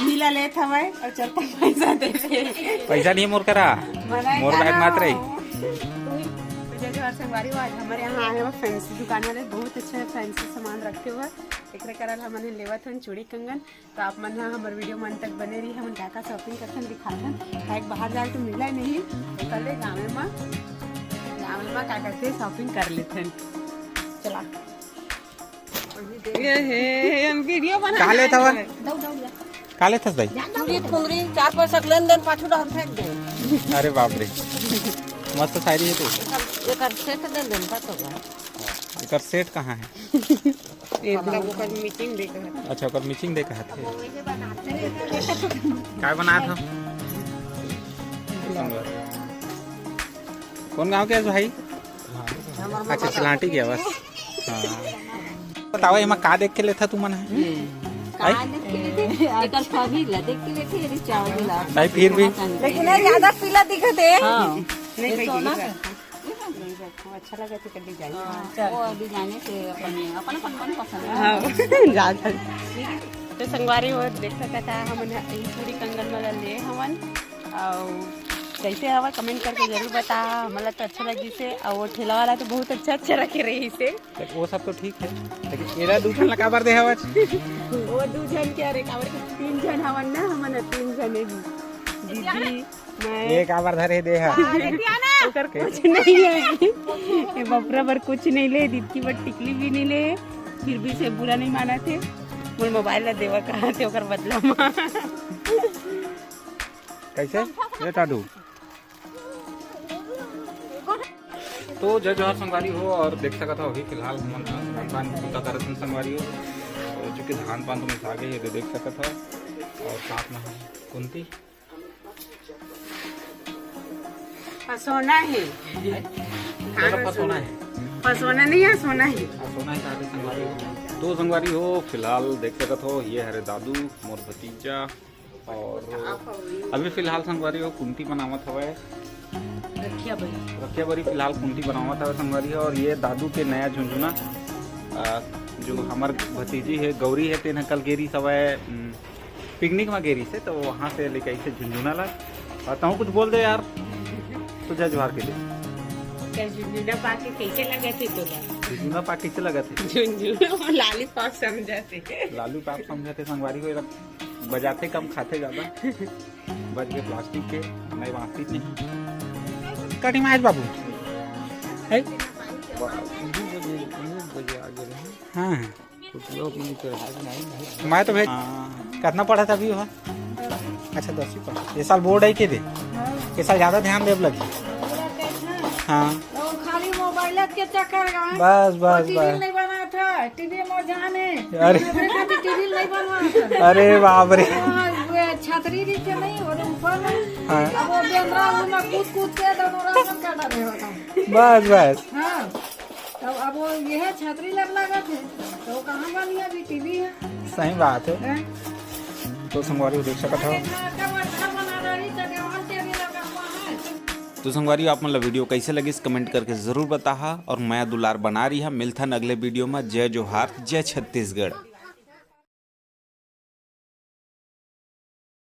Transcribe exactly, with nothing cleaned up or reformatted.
मिला लेत हवय और चलता पैसा देथे। पैसा नहीं मोर करा, मना मोर करा। बैग मात्र है। तो जय जोहार संगवारी हो, आज हमारे यहाँ आए हैं फैंसी दुकान वाले, बहुत अच्छे फैंसी सामान रखे हुए हैं। एकरे कारण हमन लेवत हन चूड़ी कंगन। तो आप मन ह हमर वीडियो मन तक बने रही, हमन का का शॉपिंग करथन दिखाथन। काहे कि बाहर जाए तो मिला नहीं, तो कल गाँव में, गाँव में का करथे शॉपिंग कर लेथन। चला। ये हे, हम वीडियो बना का लेत हवा? का लेत हस भाई? चूड़ी फुंदरी, चार पैसा के लेन देन, पाछू डहर फेंक दे। अरे बाप रे, मस्त शायरी है तो। एकर, एकर सेट दे देन, का तो बा? एकर सेट कहाँ है? ये मतलब ओकर मीटिंग दे के। अच्छा, ओकर मीटिंग दे के हथे। काय बनात हो? कौन गांव के है भाई? अच्छा, चिलांटी के बस। हाँ। बताओ, एमा का देख के लेथा तुमन ह? का देख के लेथे? एकर छवि ला देख के लेथे, यदि चावल ला। भाई, फिर भी। लेकिन ये ज्यादा पीला दिखत हे। हाँ। नहीं, ये सोना का। नहीं रखो, अच्छा लगा थे डिजाइन। हाँ, वो डिजाइन से अपन, अपन, अपन मन पसंद है। हाँ, जा, जा। तो संगवारी हो देख सकत हा, हमन ह ई चूड़ी कंगन वाला ले हवन। और कैसे हवा कमेंट करके जरूर बता, हमला तो अच्छा लगिस हे। और वो ठेला वाला तो बहुत अच्छा अच्छा रखे रहिस हे। वो सब तो ठीक है, लेकिन एला दू झन ला काबर दे हवच? वो दू झन के, अरे काबर के तीन झन हवन ना, हमन ह तीन झन हे जी। दीदी, मैं ये काबर धरे दे हा? ओकर कुछ नहीं है। ये बपरा बर कुछ नहीं ले, दित्ती बर टिकली भी नहीं ले, फिर भी से बुरा नहीं मानत हे। मोर मोबाइल ला देवा कहा थे ओकर बदला मा। कैसे? ये टाडू। तो जय जोहार संगवारी हो, और देख सकत हो अभी फिलहाल हमन धान पान बूता करत हन संगवारी हो। तो चूंकि धान पान तो मिसा गए हे, तो देख सकत हो। और साथ में हम कुंती। पसोना हे। हैं? तोला पसोना हे? पसोना नहीं हे, सोना हे। हाँ, सोना हे, कहा थे संगवारी हो। तो संगवारी हो, फिलहाल देख सकत हो, ये हरे दादू, मोर भतीजा, और अभी फिलहाल संगवारी हो, कुंती बनावत हवय। रखिया बरी। रखिया बरी फिलहाल कुंती बनावत हवय संगवारी हो, और ये दादू के नया झुनझुना, अ, जो हमर भतीजी हे, गौरी हे, तेन ह कल गेरी सवय, उम, पिकनिक में गेरी से, तो वहाँ से लेके आई से झुनझुना ला। और तहूँ कुछ बोल दे यार, तो जय जोहार के दे। क्या झुनझुना पाके कैसे लगा थे तोला? झुनझुना पाके कैसे लगा थे? झुनझुना लालीपॉप समझा थे। लालीपॉप समझा थे संगवारी हो, एला बजाथे कम, खाथे ज्यादा। बच गए प्लास्टिक के, नहीं बांसती नहीं। कटी मार बाबू। है? हाँ, हाँ। मैं तो भेज, हाँ। कितना पढ़ा था अभी वहाँ? अच्छा, दसवीं पढ़ा। ये साल बोर्ड है के दे? हाँ। ये साल ज्यादा ध्यान देव लगी। हाँ। वो खाली मोबाइल के चक्कर में बस, बस, वो टीवी बस। नहीं बना था, टीवी में जाने। अरे। हमरे खातिर टीवी नहीं बनवा था। अरे बाप रे। हाँ, वो छतरी रही के नहीं, वो ऊपर में। हाँ। अब वो बेंदरा उनमें कूद कूद के दोनों रात में काटा रहे होता। बस, बस। हाँ। तब अब वो ये है, छतरी लग लगा थे, तो कहाँ बनी अभी टीवी है? सही बात है। हैं? तो संगवारी हो देख सकत हो। इतना अच्छा बना रही, तो देवाल के भी लगा हुआ है। तो संगवारी, आप मन ला वीडियो कैसे लगिस, कमेंट करके जरूर बताहा, और मया दुलार बना रही है। मिलथन अगले वीडियो में। जय जोहार, जय छत्तीसगढ़।